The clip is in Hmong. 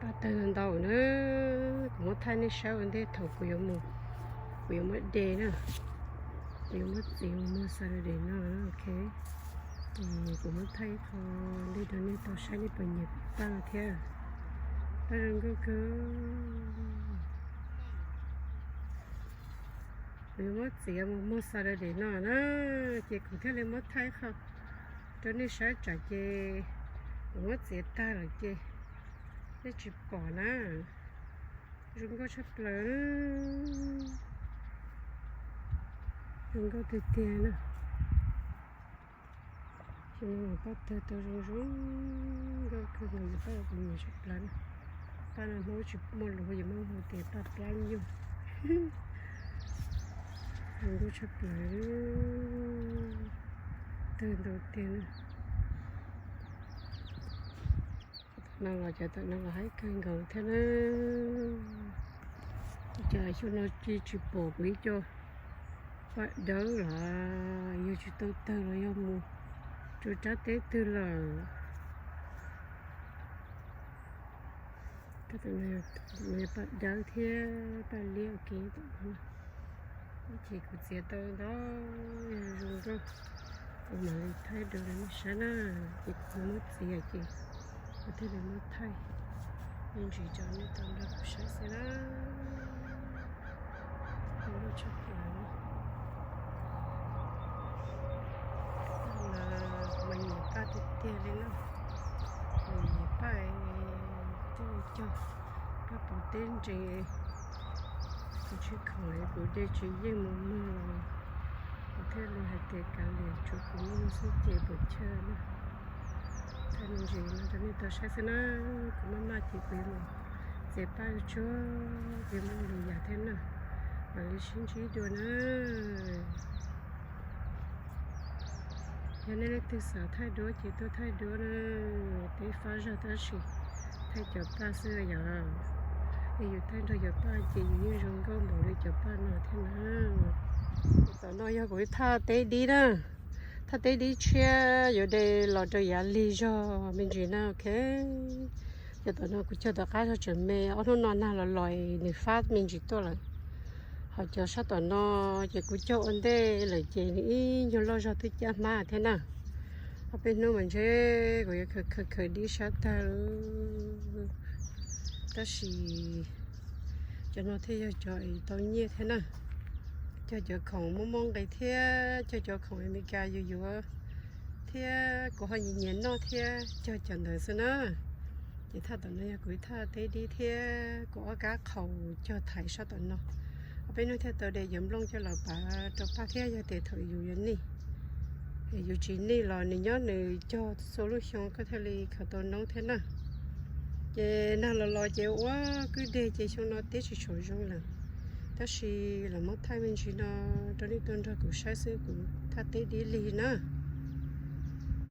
Tawg ntau na, kuv muab thaij nej saib ua ntej thaum kuv yuav mus, kuv yuav muab de na, kuv yuav muab txiv mus muag Saturday no na, ok. Kuv muab thaij ib qho ntej rau nej tau saib nej puas nyiam paj no thiab. Paj zoo nkauj kawg. Kuv yuav muab txiav mus muag Saturday no na, ces kuv thiaj li muab thaij qho rau nej saib tsam ces kuv muab txiav tag lawm ces nej tsis pom na. Zoo nkauj tshaj plaws, zoo nkauj tiag tiag na. Ces no mas paj tawg tau zoo zoo nkauj kawg nkaus, paj kuv nyiam tshaj plaws na. Paj no hnub tsis muaj lus yuav muab hu tias paj plab nyuj. Zoo nkauj tshaj plaws, tawg ntau tiag na. No los cov tom no los haib kawg nkaus thiab na. Ua cas xyoo no cia tsis pom kuv ib co paj dawb los yog tsis tau tawg los yog mus rau tsab teb twg lawm. Paj dawb thiab paj liab ua ke tom no. Ces kuv txiav tau ntau zoo nkauj, kuv mam li thaij rau nej saib na. Ces kuv muab txiav ces kuv thiaj li muab thaij me ntsis rau nej tau nrog kuv saib xwb na. Zoo nkauj tshaj plaws. Mas nyiam paj tiag tiag li na. Nyiam paj, tej cog paj puv teb nres, kuv tsis khoom kuv de tsis yeej mus muag los kuv thiaj li hais tias kav liam tsuav kuv muag xwb ces puas chawj na. Thaij me ntsis no rau nej tau saib xwb na. Kuv maj maj ces kuv yuav mus txiav paj tsuag, kuv yuav mus li yam thiab na. Mam li sib ntsib dua na. Yog nej leej twg xav thaij duab ces tuaj thaij duab na, peb fab zog tab sis thaij cov paj xwb yom. Yog yus thaij nrog cov paj ces yus yeej zoo nkauj npaum li cov paj no thiab na. Tom no yog kuv thaj teb dib na, thaj teb dib tshiab yuav de los rau yav lig zog me ntsis na, ok. Cov tom no kuv cog tom qab zog tseem me, ob hnub no nag los los nws fab me ntsis tuaj lawm. Ho cov sab tom no ces kuv cog ua ntej lawm ces nws ib nyuag loj zog twb cab hmab thiab na. Ob peb hnub mas ntshe kuv yuav khaws khaws dib sab tag lawm. Tab sis cov no thiaj yog cov es tau nyiaj thiab na. Cog cov khoom muaj muaj nqis thiab cog cov khoom Amelikas yuav yuav thiab kuv ho nyiam nyiam noj thiab cog cov ntawd xwb na. Ces thaj tom no yog kuv ib thaj teb dib thiab kuv ob kab qhaus cog thaiv sab tom no. Ob peb hnub thiaj tau de cov nplooj coj los pav rau paj thiab yog tias thaum yus yuav nij, yus tsis nij los nws nyob nws cog txhua lub xyoo koj thiaj li khaws tau noob thiab na. Ces nag los los ces ua kwj deg ces xyoo no teb tsis tshua zoo lawm. Tab sis los muab thaij me ntsis no rau nej tuaj nrog kuv saib xwb, kuv thaj teb dib lig na.